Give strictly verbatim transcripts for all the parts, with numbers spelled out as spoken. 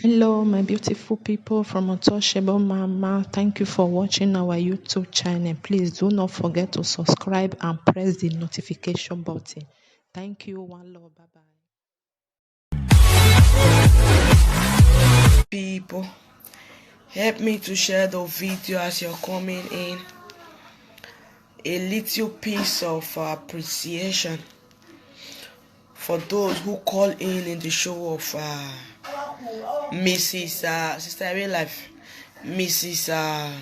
Hello, my beautiful people from Untouchable Mama. Thank you for watching our YouTube channel. Please do not forget to subscribe and press the notification button. Thank you. One love. Bye bye. People, help me to share the video as you're coming in. A little piece of appreciation for those who call in in the show of uh, Missus Uh, Sister Real Life, Missus Uh,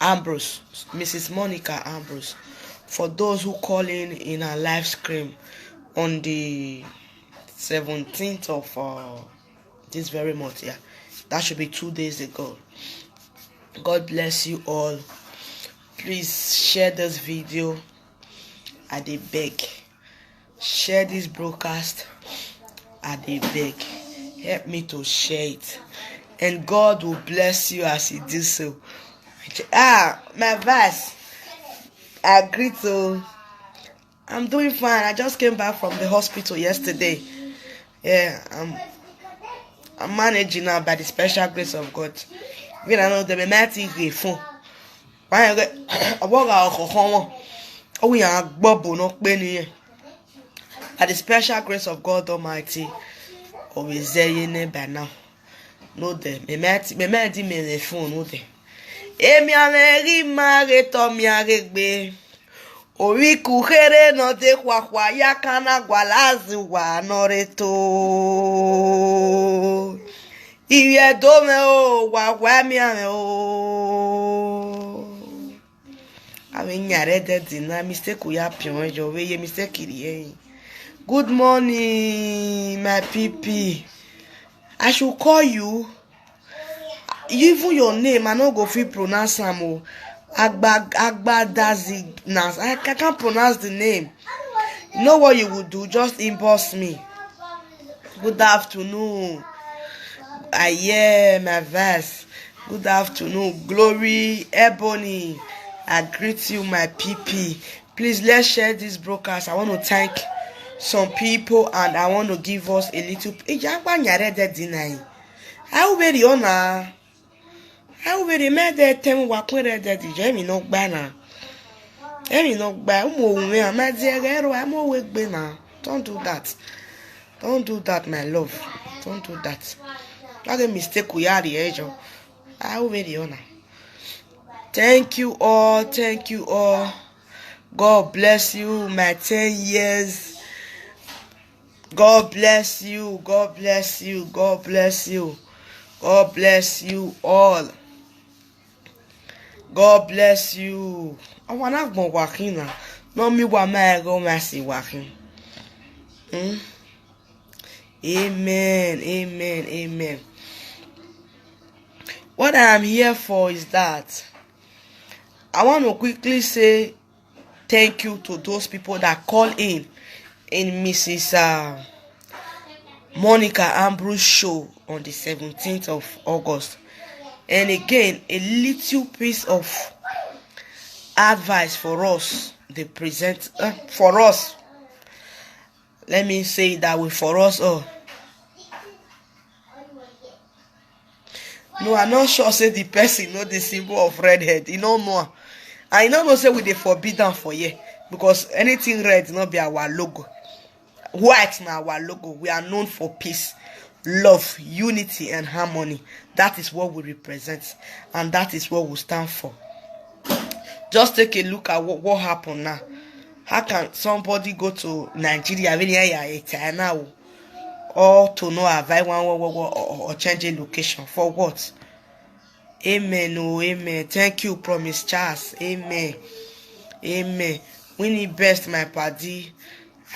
Ambrose, Missus Monica Ambrose, for those who call in in our live stream on the seventeenth of uh, this very month. Yeah, that should be two days ago. God bless you all. Please share this video. I dey beg. Share this broadcast. I dey beg. Help me to share it. And God will bless you as you do so. Ah, my verse. I agree to. I'm doing fine. I just came back from the hospital yesterday. Yeah, I'm I'm managing now by the special grace of God. When I know the mighty gay phone. Why you get a walk out of home? Oh, we are gbọbọ no penny. By the special grace of God Almighty, always there you by now. No de, me might me might me the phone no de. Emi ame ghi ma ghe to mi aghe gbe. Owiku khere nọ de khuakhua ya kan na gualọ azẹ uwa nọ re to. Ivbi Ẹdo mwẹ o, wa wa miẹn mwẹ o. Avbe yan rre dẹdi na, mistake ya piọn yọ, vbe ye mistake rhie ẹre. Good morning, my people. I should call you. Even your name, I no go fit pronounce am o. Agba Agbadazi Nas. I, I can't pronounce the name. You know what you would do? Just inbox me. Good afternoon. I hear my verse. Good afternoon, Glory Ebony. I greet you, my P P. Please, let's share this broadcast. I want to thank some people and I want to give us a little. Ija gba nyare de dinai. How very honor? How very mad that time wa put that that is Jamie no banner. Jamie no banner. Umo we am at the air, I'm always banner. Don't do that. Don't do that, my love. Don't do that. Not a mistake we are the age of. How very honor. Thank you all. Thank you all. God bless you, my ten years. God bless you. God bless you. God bless you. God bless you all. God bless you. Awa na gbọn wa khin na. No mi wa ma ẹghẹ ọmwa si wa khin. Hmm? Amen. Amen. Amen. What I am here for is that I want to quickly say thank you to those people that call in in Missus Uh, Monica Ambrose show on the seventeenth of August. And again, a little piece of advice for us, they present uh, for us. Let me say it that way for us all. No, I'm not sure say the person know the symbol of red head. You know no. I no know say we dey forbid am for here because anything red no be our logo. White na our logo. We are known for peace, love, unity, and harmony. That is what we represent, and that is what we stand for. Just take a look at what, what happened now. How can somebody go to Nigeria when he a China o, or to no avoid one or, or, or, or change a location for what? Amen. Oh, amen. Thank you, Promise Charles. Amen. Amen. Winnie Best, my paddy.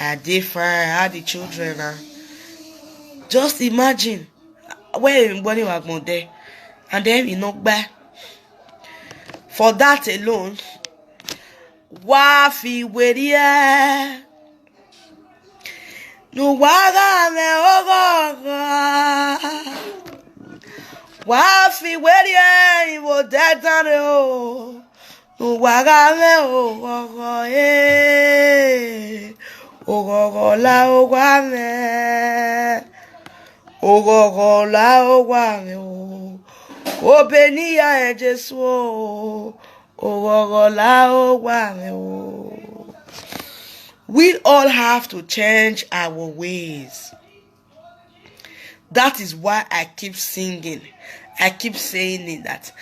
I dey fine. How the children are? Just imagine where everybody was going there, and then we knock back. For that alone, wa fi weriẹ. Ne uwa gha mwẹ oghọghọ, wa fi weriẹ ivbo dẹdan rre o. Ne uwa gha mwẹ oghọghọ, eh, oghọghọ la owa mwẹ. Oghọghọ la owa mwẹ o, obọ ne I ya rẹn Jesu o, oghọghọ la owa mwẹ o. We all have to change our ways. That is why I keep singing. I keep saying it that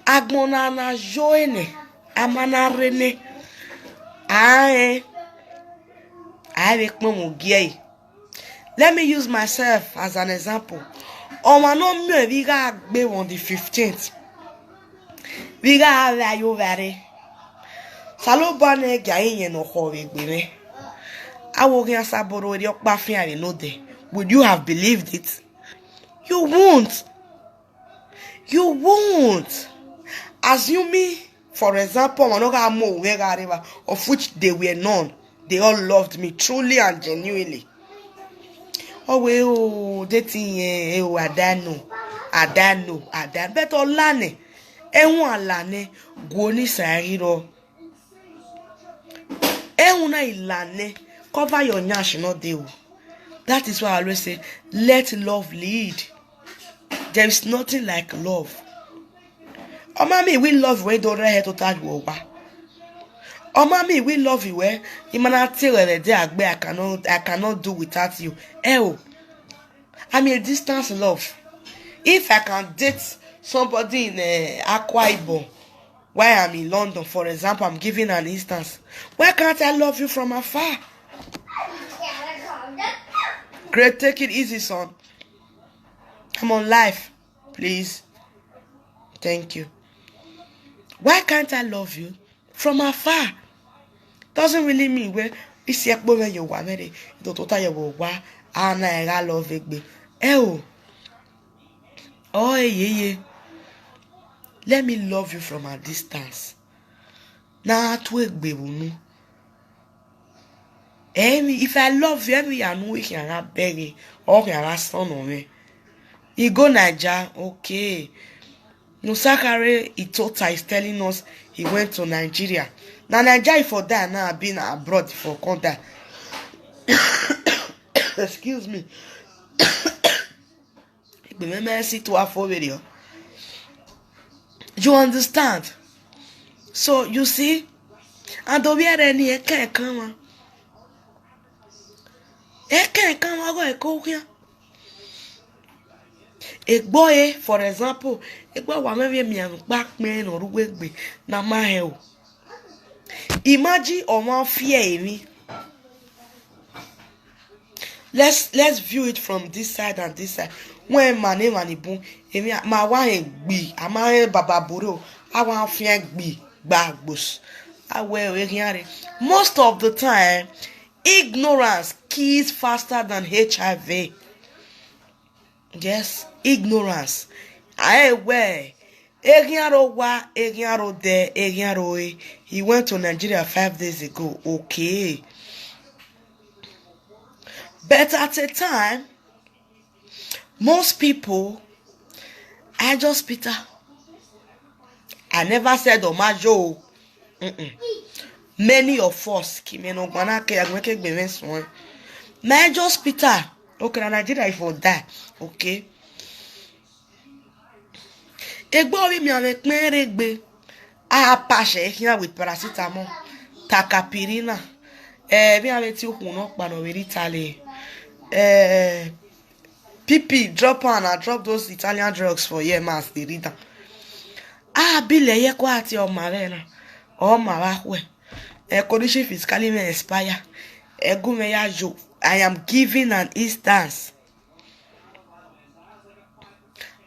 agbọn na na yo ẹre nẹ, a ma na rre nẹ, a rẹn, a vbe kpọnmwẹ ogie ẹre. Let me use myself as an example. Ọmwa ne ọ miẹn vbe I gha gbe vbe on the fifteenth, vbe I gha vbe ayo vbe rre. Osanobua ne gie a iyẹn ne ọ khọ vbe egbe mwẹ. A wo khian saboro erriọ ọkpa fian vbe nodẹ. Would you have believed it? You won't. You won't. Assuming, for example, ọmwa ne ọ gha mu ohu mwẹ gha rre evba, of which they were none. They all loved me truly and genuinely. Ọ wẹ o, de te irẹn, e o, I don't know, I don't know, I don't, but ọ la nẹ, ẹhun a la nẹ, guo ni sa ghi rrọọ. Ẹhun na i la nẹ, cover your yansh nọ dee o. That is why I always say, let love lead. There is nothing like love. Ọ ma miẹn wẹ I love wẹ, I do rre ẹhẹ tota ye uwa. Ọ ma miẹn wẹ I love wẹ, I ma na tie ruẹ vbe ẹdẹ agbe, I cannot, I cannot do without you. Ẹ o, I'm a distance love. If I can date somebody in, eh, Akwa Ibom, while I'm in London, for example, I'm giving an instance. Why can't I love you from afar? Great, take it easy, son. I'm on live, please. Thank you. Why can't I love you from afar? Doesn't really mean wẹ I si ẹkpo mwẹ ye owa mwẹ rre, I do tota ye owa, a na ẹre gha love egbe. Ẹ o, ọ yeye, let me love you from a distance. Na tu egbe vbe unu. Emwi, if I love you, emwi ya ne u khian gha bẹghe, ọ khian gha sọn nọ mwẹ. I go Naija, okay. Nusakhare Itota is telling us he went to Nigeria. Na Naija he for die now, abi na abroad he for come die. Excuse me. Egbe mwẹ ma si tua fo vberriọ. You understand? So, you see, and ovbi ẹre ni ẹkẹnkan mwa. Ẹkẹnkan mwa ọghe ẹko khian. Egbe ọre, for example, egbe wa mwẹ vbe miẹn ọkpa kpẹn ne ọ rre uwu egbe ne a ma hẹn o. Imagine ọmwa fiẹ emwi. Let's, let's view it from this side and this side. Wẹ ma ne emwa ni bun, emwi ma wa hẹn gbi, a ma hẹn baba bore o, a wa fian gbi gba gbos. A wẹ ẹre khian rre. Most of the time, ignorance kills faster than H I V. Yes, ignorance. A wẹ eghian ro wa, eghian ro dẹ, eghian ro e. He went to Nigeria five days ago. Okay. But at a time, most people, I just Peter. I never said Omajo. Mm-mm. Many of us, ki mẹ nọ gbana ke agbẹn ke gbe mwẹ suẹn. My just Peter. Okay, na Nigeria if for die. Okay. Egbe ovbi miẹn mwẹ kpẹn rre egbe. A patch ẹre khian with paracetamol, takapirina. Eh, vbe a vbe tie ukhun nọ kpa nọ vbe rre Italy. Eh, P P, drop am, I drop those Italian drugs for here, ma si rida. A bi lẹ ye ẹko a tie ọma vbe na, ọma vbe khuẹ. Eh, condition physically may expire. Ẹgu mwẹ ya yo. I am giving an instance.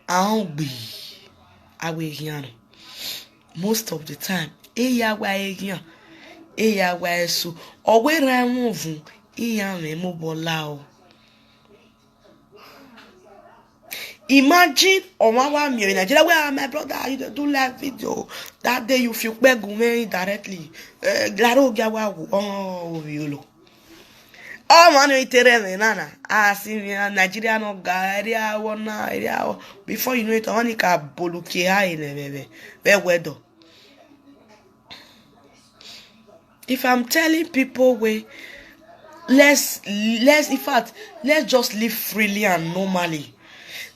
Ahọn gbi, a wẹ eghian nọ. Most of the time, e ya wa eghian, e ya wa eso. Ọ wẹ erhan ẹmwẹ ovun, iran mwẹ mobọ lao. Imagine, ọmwa wa miẹn vbe Nigeria, where are my brother? You dey do live video. That day you feel kpẹgu mwẹ indirectly. Eh, lare ogia wa wu, oh, ovbi olo. Ọmwa ni te rre ẹmwẹ na na, a si mwẹ Nigeria nọ ga, erriọ awọ na, erriọ awọ. Before you know it, ọmwa ni ka bolukie ha enẹ vbe, vbe, vbe weather. If I'm telling people we, let's, let's, in fact, let's just live freely and normally.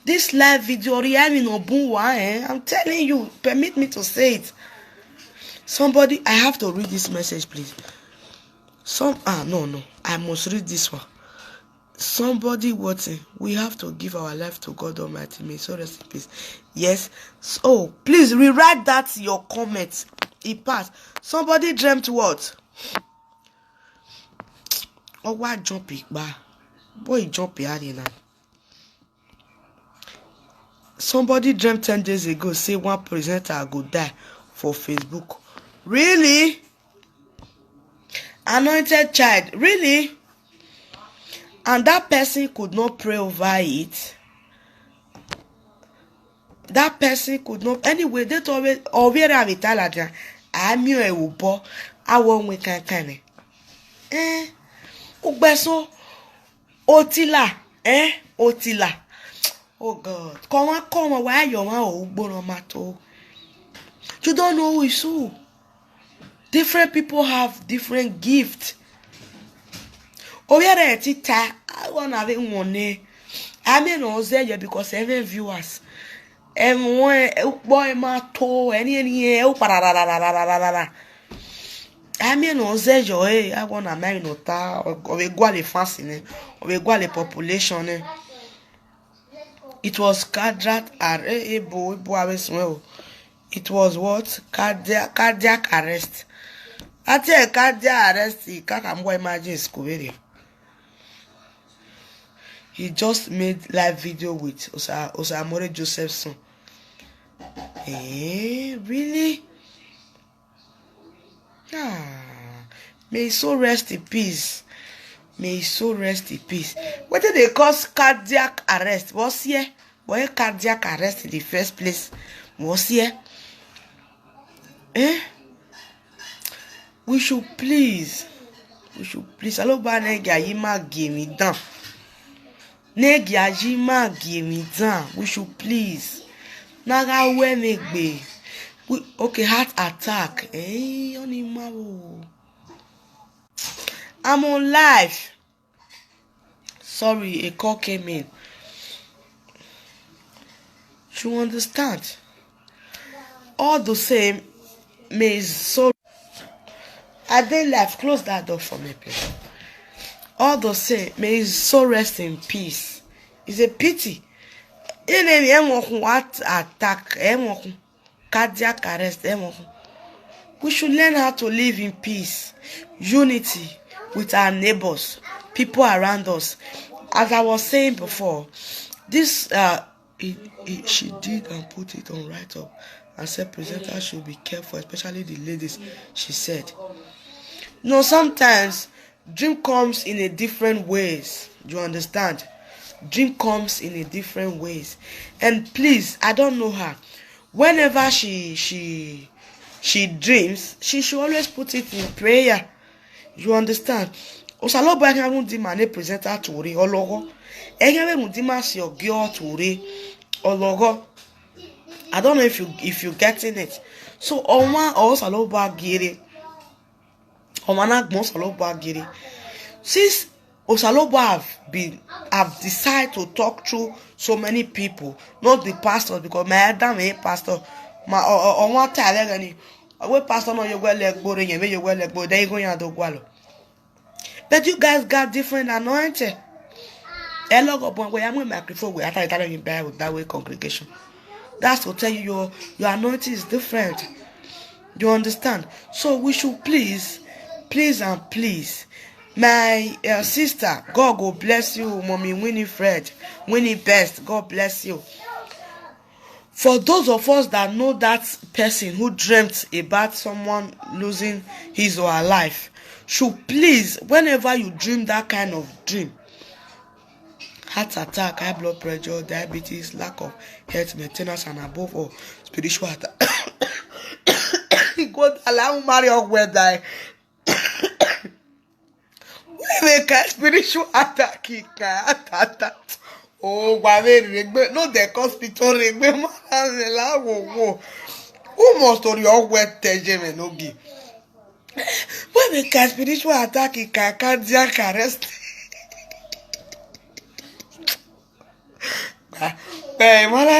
This live video, Rihanna no bun wa, eh? I'm telling you, permit me to say it. Somebody, I have to read this message, please. Some, ah, no, no, I must read this one. Somebody wrote in, "We have to give our life to God Almighty. May so rest in peace." Yes. So please rewrite that your comment. It passed. Somebody dreamt what? Ọ wa jump ikpa. Boy, jump ya na. Somebody dreamt ten days ago say one presenter go die for Facebook. Really? Anointed child, really? And that person could not pray over it. That person could not. Anyway, they told me, or where I will tell her, I knew a will bore. I won't win kind kind. Eh? Ugbeso, Otila, eh? Otila. Oh God. Come on, come on. Why your man ugbo no matter? You don't know who is who. Different people have different gifts. Ovbi ẹre tita, I wanna be one. I mean, no, say yeah, because every viewers, everyone, ukpo ma to, any, any, eh, uparararararara. I mean, no, say yo, eh, I wanna marry no ta, or, or we go the fancy ne, or we go the population ne. It was cardiac arrest. Ebo, ebo, ave suẹn o. It was what? Cardiac, cardiac arrest. Ati cardiac arrest, I can't come imagine school video. He just made live video with Osa, Osamore Josephson. Eh, really? Ah, may his soul rest in peace. May his soul rest in peace. Wetin dey cause cardiac arrest? What's here? Why cardiac arrest in the first place? What's here? Eh? We should please. We should please. Aloba ne gia yi ma gie mi dan. Ne gia yi ma gie mi dan. We should please. Na gha wẹ ne gbe. We, okay, heart attack. Eh, oni ma wo. I'm on live. Sorry, a call came in. You understand? All the same, may his soul. I dey live. Close that door for me, please. All the same, may his soul rest in peace. It's a pity. Ene mi ẹmwọkun heart attack, ẹmwọkun cardiac arrest, ẹmwọkun. We should learn how to live in peace, unity with our neighbors, people around us. As I was saying before, this, uh, he, he, she did and put it on write up and said presenters should be careful, especially the ladies, she said. No, sometimes dream comes in a different ways. You understand? Dream comes in a different ways. And please, I don't know her. Whenever she, she, she dreams, she should always put it in prayer. You understand? Osalobua ẹghian rhunmwuda ima ne presenter tuorre, ọ lọghọ. Ẹghian vbe rhunmwuda ima si ọgiọ tuorre, ọ lọghọ. I don't know if you, if you getting it. So, ọmwa ọre Osalobua gie rre. Ọmwa na gbọn Osalobua gie rre. Since Osalobua have been, have decided to talk through so many people, not the pastors, because my dad ain't pastor. Ma, ọ, ọ, ọmwa ta ẹghẹ ni, ọ wẹ pastor nọ ye wẹ lẹ gbe orre, yẹn vbe ye wẹ lẹ gbe orre, then igho yan do gualọ. But you guys got different anointing. Ẹ lọghọ bun wẹ ya mu microphone wẹ, I thought, I thought you buy with that way congregation. That's to tell you your, your anointing is different. You understand? So we should please, please and please. My, uh, sister, God go bless you, Mommy Winifred, Winnie Best, God bless you. For those of us that know that person who dreamt about someone losing his or her life, should please, whenever you dream that kind of dream, heart attack, high blood pressure, diabetes, lack of health maintenance, and above all, spiritual attack. God allow marry or whether wẹ vbe ka spiritual attack ka atata. O wa vbe rhie egbe, no de hospital rhie egbe ma na la wo wo. U must ori ọwẹ te ye mwẹ nogie. Wẹ vbe ka spiritual attack ka cardiac arrest. Gba, Ẹ, emwa na,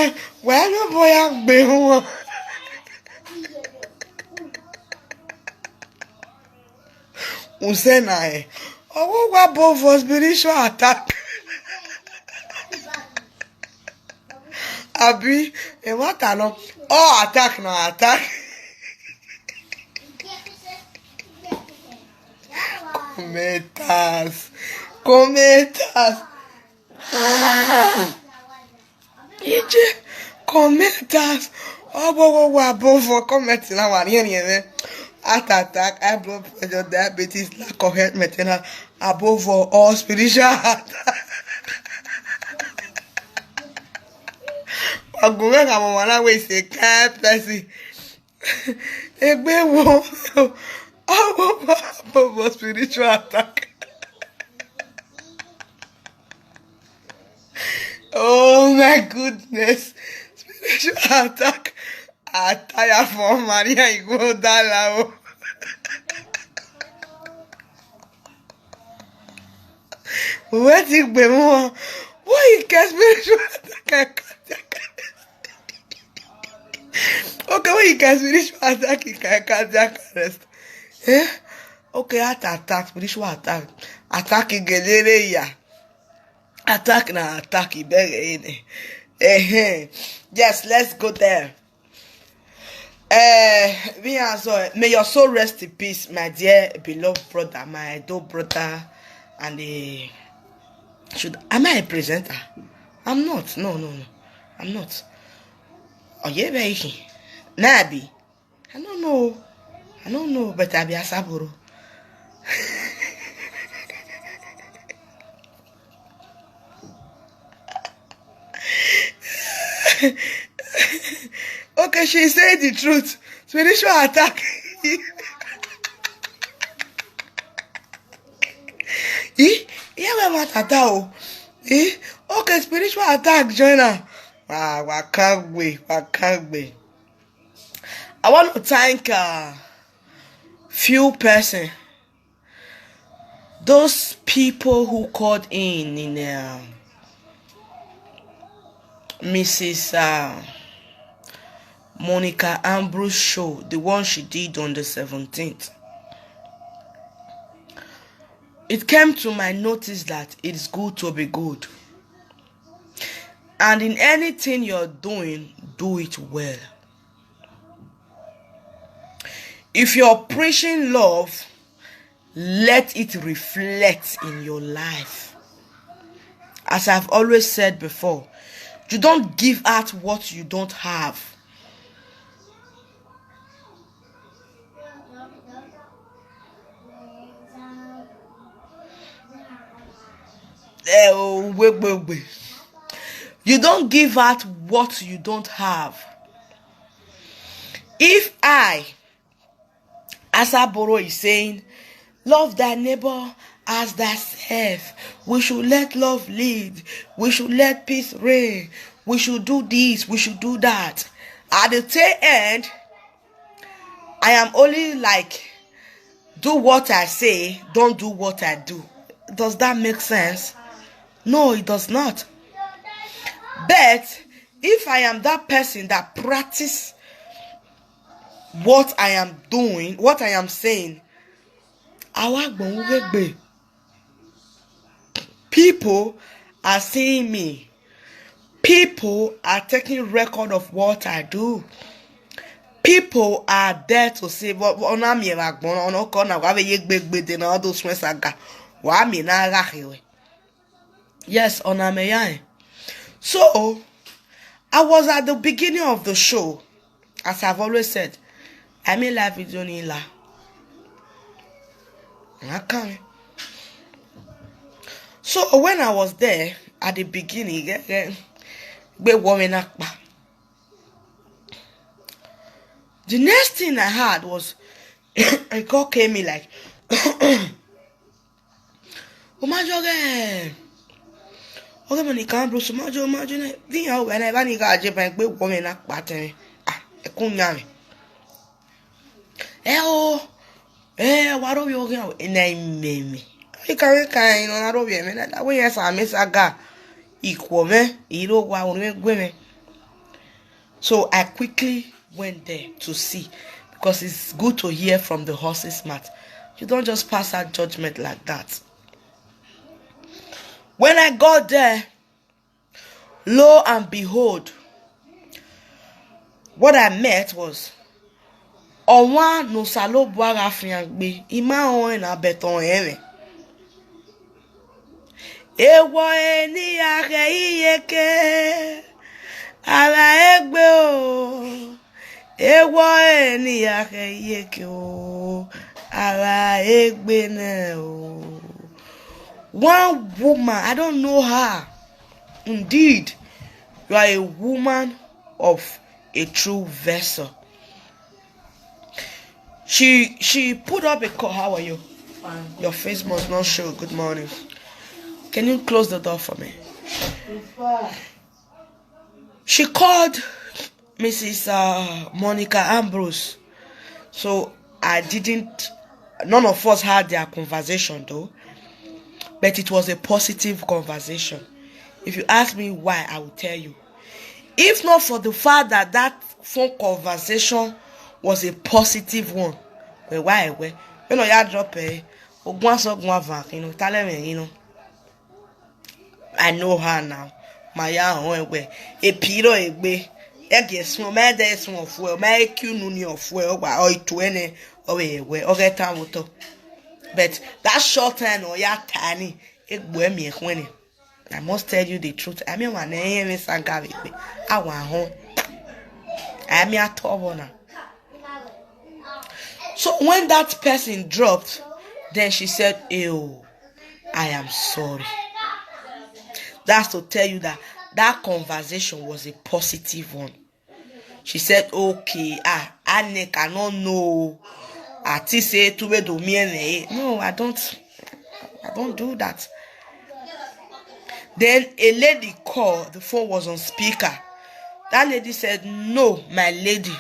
wẹ ne obọ ya gbe uhunmwu. Usẹ na rẹn, ọ wa wa bo vọ spiritual attack. Abi, emwa ta nọ, ọ attack na attack. Commenters, commenters. Iye, commenters, ọ wa wa bo vọ comment na wa rhiẹnrhiẹn mwẹ. Heart attack, high blood pressure, diabetes, lack of health maintenance, above all, spiritual attack. Wa gu mwẹ khama ọmwa na wẹ is a kind person. Egbe wo, ọ wa wa bo vọ spiritual attack. Oh my goodness. Spiritual attack. Ataya for Maria Ighodala o. Wẹ ti gbe mu. Why you get spiritual attack? Okay, when you get spiritual attack, you can cardiac arrest. Eh? Okay, heart attack, spiritual attack. Attack igelere ya. Attack na attack ibẹghe ne. Eh, yes, let's go there. Eh, we are so, may your soul rest in peace, my dear beloved brother, my adult brother, and the should am I a presenter? I'm not. No, no, no. I'm not. Oh yeah, very. Maybe. I don't know. I don't know, but I be Asaboro. Okay, she said the truth. Spiritual attack. Eh? Yeah, we want attack. Eh? Okay, spiritual attack, join her. Wow, I can't wait. I can't wait. I want to thank a few person. Those people who called in in um, Missus Uh, Monica Ambrose show, the one she did on the seventeenth. It came to my notice that it's good to be good. And in anything you're doing, do it well. If you're preaching love, let it reflect in your life. As I've always said before, you don't give out what you don't have. Eh, oh, wait, wait, wait. You don't give out what you don't have. If I, Asaboro is saying, "Love thy neighbor as thyself," we should let love lead, we should let peace reign, we should do this, we should do that. At the tail end, I am only like, "Do what I say, don't do what I do." Does that make sense? No, it does not. But if I am that person that practice what I am doing, what I am saying, I wa gbọn ughegbe. People are seeing me. People are taking record of what I do. People are there to say, "Ọ na miẹn vbe agbọn, ọ na kọ na, wa vbe ye gbegbede na, ọ do suẹn saga, wa miẹn na gha khe wẹ." Yes, ọ na mẹ ya rẹn. So, I was at the beginning of the show, as I've always said, I mean live video ni la. I can't. So when I was there at the beginning, gbe wọ mwẹ na kpa. The next thing I had was, a call came in like, "O ma jọ ghe, ọ ghe mẹ ni kan bro, so ma jọ, ma jọ nẹ, vi yan wẹ na, eva ni gha je ban egbe wọ mwẹ na kpa tẹn." Ah, ẹkun yan mwẹ. Ẹ o, ẹ wa ro vbe oghian o, ena imẹmẹ. Ika vbe ka ẹn nọ na ro vbe ẹmwẹ na, da wẹ yẹn sa mẹ saga. ikhuo mwẹ, I rre owa, orhiọn gue mwẹ. So I quickly went there to see, because it's good to hear from the horse's mouth. You don't just pass out judgment like that. When I got there, lo and behold, what I met was ọmwa ne Osanobua gha fiangbe, I ma rẹn ọnrẹn na, but ọ rẹn mwẹ. Ewọ ẹre ne I ya khẹ iyeke, a ra egbe o. Ewọ ẹre ne I ya khẹ iyeke o, a ra egbe nẹ o. One woman, I don't know her. Indeed, you are a woman of a true vessel. She she put up a call. How are you? Fine. Your face must not show. Good morning. Can you close the door for me? It's fine. She called Missus Uh, Monica Ambrose. So I didn't, none of us had their conversation though. But it was a positive conversation. If you ask me why, I will tell you. If not for the fact that that phone conversation was a positive one, wẹ wa ẹwẹ, vbene ọ ya drop ẹre, ogun asọn ogun avan khin nọ, talẹ mwẹ khin nọ. I know her now. Ma ya họn ẹwẹ, epi rọ egbe, ẹgiẹ suẹn, ọ ma ẹdẹ suẹn ọfuẹ, ọ ma ẹki unu ni ọfuẹ, ọ wa ọ i tuẹ nẹ, ọ vbe ẹwẹ, ọ ghẹ tan vbe otọ. But that short time ne ọ ya ta ni, egbe ẹre miẹn khuẹn nẹ. I must tell you the truth. I mean, one name is Saga. I want home. I mean, I told her now. So when that person dropped, then she said, "Ew, I am sorry." That's to tell you that that conversation was a positive one. She said, "Okay, ah, Aneka, no, no. I think say to be do me any." No, I don't, I don't do that. Then a lady called, the phone was on speaker. That lady said, "No, my lady.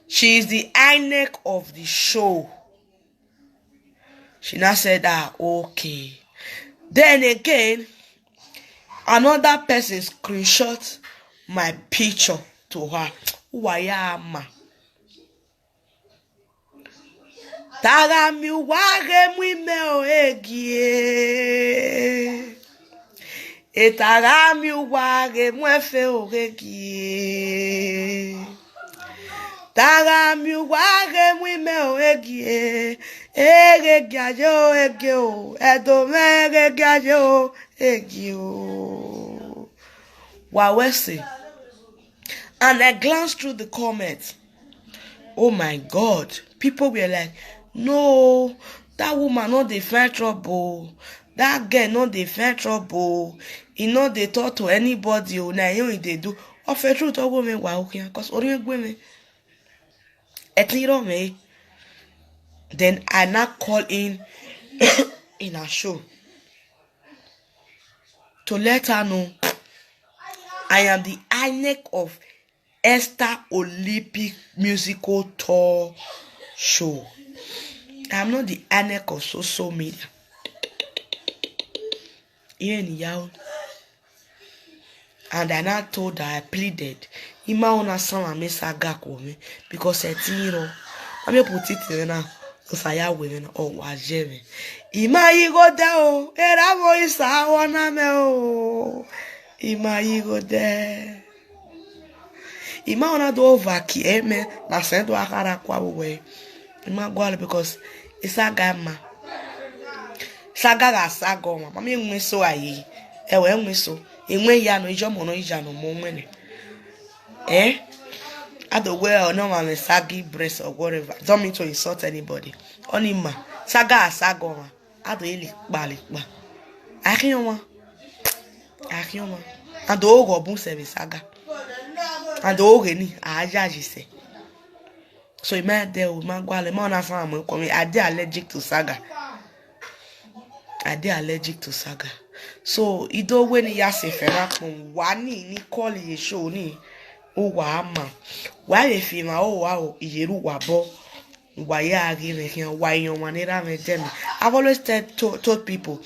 She is the INEC of the show." She now said, "Ah, okay." Then again, another person screenshot my picture to her. Uwa ya ma. Tagha miẹn uwa ghe mu imẹ o, egie. Etagha miẹn uwa ghe mu ẹfe o, egie. Tagha miẹn uwa ghe mu imẹ o, egie. Eghe gia ye o, egie o. Ẹdo mwẹ ghe gia ye o, egie o. Wa wẹ sẹ. And I glanced through the comments. Oh my God. People were like, "No, that woman no dey find trouble. That girl no dey find trouble. He no dey talk to anybody o. Na him he dey do." Of a truth, ọ wo mwẹ wa okhian, 'cause orhiọn gue mwẹ. Ẹtin rọ mwẹ. Then I now call in in her show to let her know I am the INEC of Esther Olympic Musical Tour Show. I'm not the INEC of social media. Here in Yao. And I now told her, I pleaded, "I ma rẹn ọna sanmwa mẹ Saga kuọ mwẹ, because ẹtin rọ, a miẹn opportunity mwẹ na, Osa ya wẹ mwẹ na, ọ wa ye mwẹ. I ma ye igho dẹ o, erha avbe isa wọ na mẹ o. I ma ye igho dẹ." I ma rẹn ọna do va kie mẹ, na sẹ do a khara kua vbe wẹ. I ma gualọ because Saga ma. Saga gha Saga ọmwa, ma miẹn ẹwẹn eso a ye. Ẹwẹ ẹwẹn eso. Ẹwẹn ya nọ, iyọmọ nọ, iya nọ, ọmọ wẹn nẹ. Eh? I don't wear no man Saga breast or whatever. Don't mean to insult anybody. Ọni ma, Saga gha Saga ọmwa. I don't really kpa le kpa. I can't one. I can't one. And the old go bun se Saga. And the old geni, I ya ji se. So I ma dẹ o, I ma gualọ, I ma rẹn ọna sanmwa mẹ kuọ mwẹ. I dey allergic to Saga. I dey allergic to Saga. So I do wẹ ne I ya sẹ fẹ na kpọn, wa ni, ni call ye show ni, uwa ma. Wa vbe fi emwa ro, wa ro, I ye ru uwa obọ. Wa ya ghi mwẹ khian, wa yan ọmwa ne erha mwẹ dẹ mẹ. I've always tell, to, told people,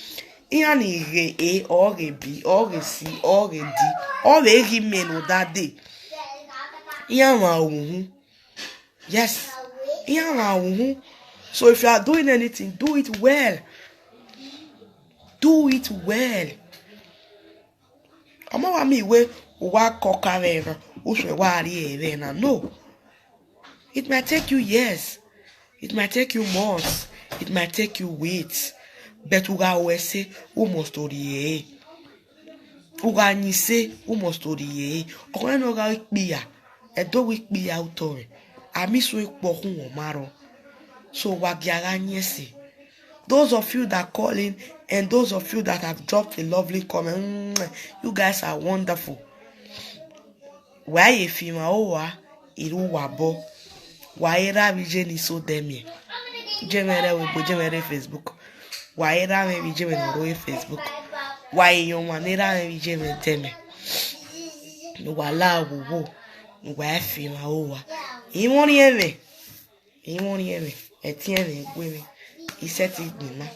Iran ni ghe A, ọ ghe B, ọ ghe C, ọ ghe D, ọ vbe ghi mẹ ne ọ da dee. Iran mwa uhunmwu. Yes. Iran mwa uhunmwu. So if you are doing anything, do it well. Do it well. Ọ ma wa miẹn wẹ u wa kọka vbe na, u suẹn wa rrie vbe na. No. It might take you years. It might take you months. It might take you weeks. But u gha ru ẹse, u must rrie ẹre. U gha yin ẹse, u must rrie ẹre. Ọkhọe ne ọ gha ikpia, ẹdẹ wẹ ikpia otọ mwẹ. Amẹ iso ikpọ khun ọma rrọọ. So wa gia gha yin ẹse. Those of you that call in and those of you that have dropped a lovely comment, mwah, you guys are wonderful. Wa ye fi emwa ua, I ru uwa obọ. Wa i ra vbe iye ne I so dẹ miẹn. Iye mwẹ rre ẹvbo ebo, iye mwẹ rre Facebook. Wa i ra mwẹ vbe iye mwẹ ne ọ rre Facebook. Wa i yan ọmwa ne i ra mwẹ vbe iye mwẹ dẹ mẹ. Ne uwa la vbe owo, ne uwa i fi emwa ua. I mwẹ orhiọn ẹmwẹ. I mwẹ orhiọn ẹmwẹ, ẹtin ẹmwẹ gue mwẹ, I sẹtin gbinna,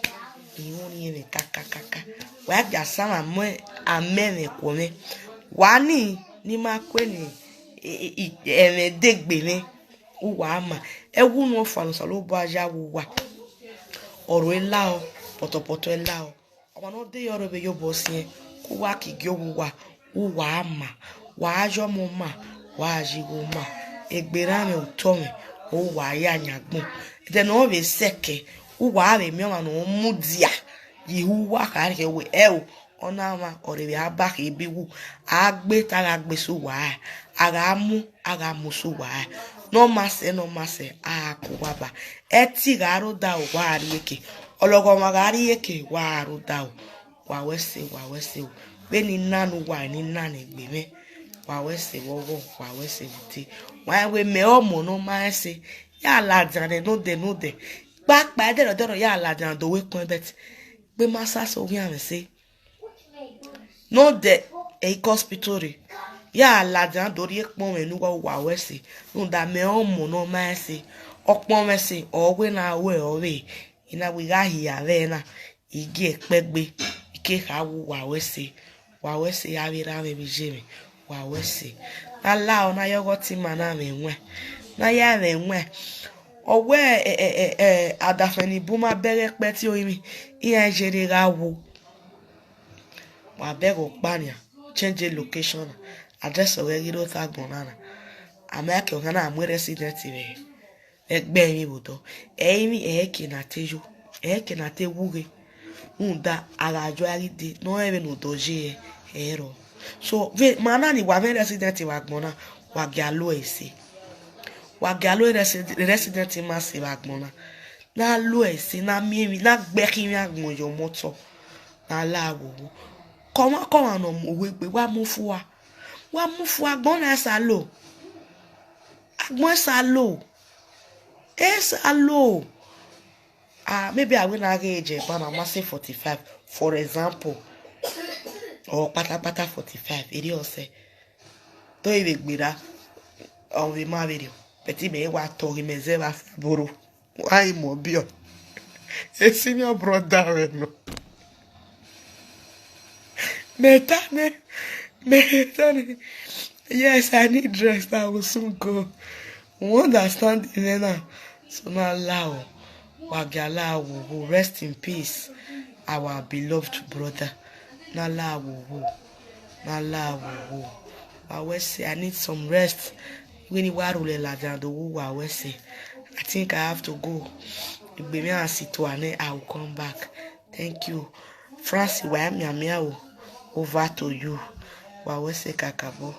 I mwẹ orhiọn ẹmwẹ kakakaka. Wa gia sa amẹ, amẹ mwẹ kuọ mwẹ. Wa ni, ne I ma kue ne, e, e, e, ẹmwẹ degbe mwẹ, uwa ma. Ẹwu ne ọ fa ne Osanobua ya wu uwa. Ọrhuẹ lahọ, pọtọpọtọ lahọ. Ọmwa ne ọ de yọ rre vbe ye obọ siẹn, ke uwa ki gie owa uwa, uwa ma, wa ya ọmọ ma, wa ya igho ma, egbe erha mwẹ, otọ mwẹ, uwa ya yan agbọn. Ẹdẹ ne ọ vbe sẹkẹ, uwa vbe miẹn ọmwa ne ọ mudia ye uwa kha rhie wẹ, ẹo, ọ na mwa ọre vbe a ba khe ebe iwu, a gbe ta gha gbe sẹ uwa, a gha mu, a gha mu sẹ uwa, ne ọ ma sẹ, ne ọ ma sẹ, a ku uwa ba. Ẹtin gha rre odaro, wa rrie eke, ọlọghọmwa gha rrie eke, wa rre odaro. Wa ru ẹse, wa ru ẹse o. Vbene I na ne uwa, ne I na ne egbe mwẹ, wa ru ẹse vbe ọghọ, wa ru ẹse vbe ute. Wa rẹn wẹ mẹ ọmọ ne ọ ma rẹn ẹse, ya ladian nẹ nodẹ nodẹ. Kpakpa ẹdẹrẹdẹrẹ ya ladian do wẹ ekpẹn, but gbe ma sa sẹ oghian mwẹ ẹse. Nodẹ, ẹ i ke hospital rre, ya ladian do rhie ekpẹn mwẹ ne uwa, wa ru ẹse. Rhunmwuda mẹ ọmọ ne ọ ma rẹn ẹse, ọkpẹn mwẹ ẹse, ọ wẹ ne a ru ẹre ọvbehe. I na wẹ I gha hia vbe ẹre na, I gie ẹkpẹ gbe, I ke kha wu, wa ru ẹse, wa ru ẹse, avbe erha mwẹ vbe iye mwẹ, wa ru ẹse. Ne a la ọ, ne a ya ọghọ te ima na mwẹ ẹwaẹn, ne a ya mwẹ ẹwaẹn. Ọ wẹ, ẹ, ẹ, ẹ, ẹ, adafẹn ni bun ma bẹghe ẹkpẹti orinmwi, iran ye rre gha wu. Wa bẹghe ọkpa nian, change location na, address ọghẹ ghi rre otọ agbọn na na. A ma ke ọghe na mu resident vbe ẹgbẹe emwi vbe odọ. Ẹrinmwi ẹre ke na te yo, ẹre ke na te wu ghe. Rhunmwuda a gha yo a ghi dee, ne ọ rẹn vbene odọ ye ẹre rrọọ. So, vbe ma na ni wa mwẹ resident vbe agbọn na, wa gia lo ẹre ẹse. Wa gia lo resi-, resident ma sẹ vbe agbọn na. Ne a lo ẹre ẹse, ne a miẹn emwi, ne a gbe ẹkhin mwẹ agbọn ye ọmọtọ, ne a la vbe owo. Kọmwakọmwa ne ọ mu owo egbe, wa mu fua. Wa mu fua, agbọn na sa lo. Agbọn sa lo. E sa lo. Ah, maybe a wẹ ne a ghe age ban na, ọ ma sẹ forty-five, for example. Or patapata forty-five, erriọ sẹ. Do vbe gberra, ọ vbe ma vberriọ. But imẹ wa tọ ghe imẹ zẹ vbe aborro. Wa i mu ọbiọ. A senior brother mwẹ nọ. Mẹ ta nẹ, mẹ ta nẹ. Yes, I need rest. I will soon go. We understand the name now. So now, lao, wa gia la wo wo. Rest in peace, our beloved brother. Na la wo wo. Na la wo wo. Wa wẹ sẹ, I need some rest. When you are ladian do, wa wẹ sẹ, I think I have to go. Egbe mwẹ a si tua nẹ, I will come back. Thank you. Francis, wa mianmian o. Over to you. Wa wẹ sẹ kakabọ.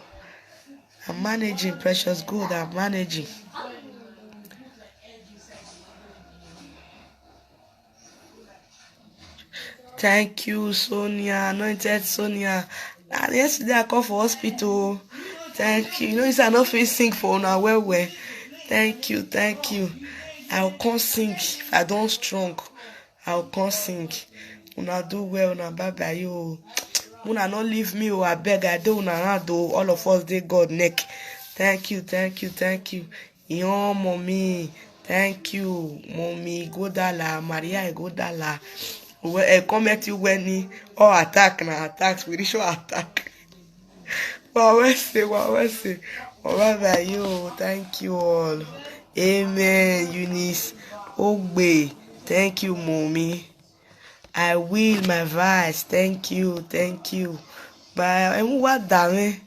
I'm managing, precious good, I'm managing. Thank you, Sonia, anointed Sonia. And yesterday I come for hospital. Thank you. You know, I no fit sing for una well well. Thank you, thank you. I will come sing if I don strong. I will come sing. Una do well, una bye bye o. Una no leave me o, abeg, I dey una hand o. All of us dey God neck. Thank you, thank you, thank you. Iyan, mommy, thank you. Mommy Godala, Maria Godala. Wẹ ẹ comment wẹ ni, ọ attack na attack, spiritual attack. Wa wẹ sẹ, wa wẹ sẹ. Ọ vbe vbe yo, thank you all. Amen, Eunice Ogbe, thank you, mommy. I will my vice, thank you, thank you. Ba ẹmwẹ uwa da mwẹ.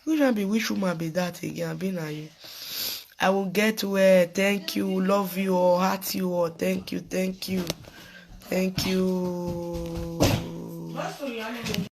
Which one be which woman be that again? I be na you. I will get well. Thank you. Love you all. Heart you all. Thank you. Thank you. Thank you.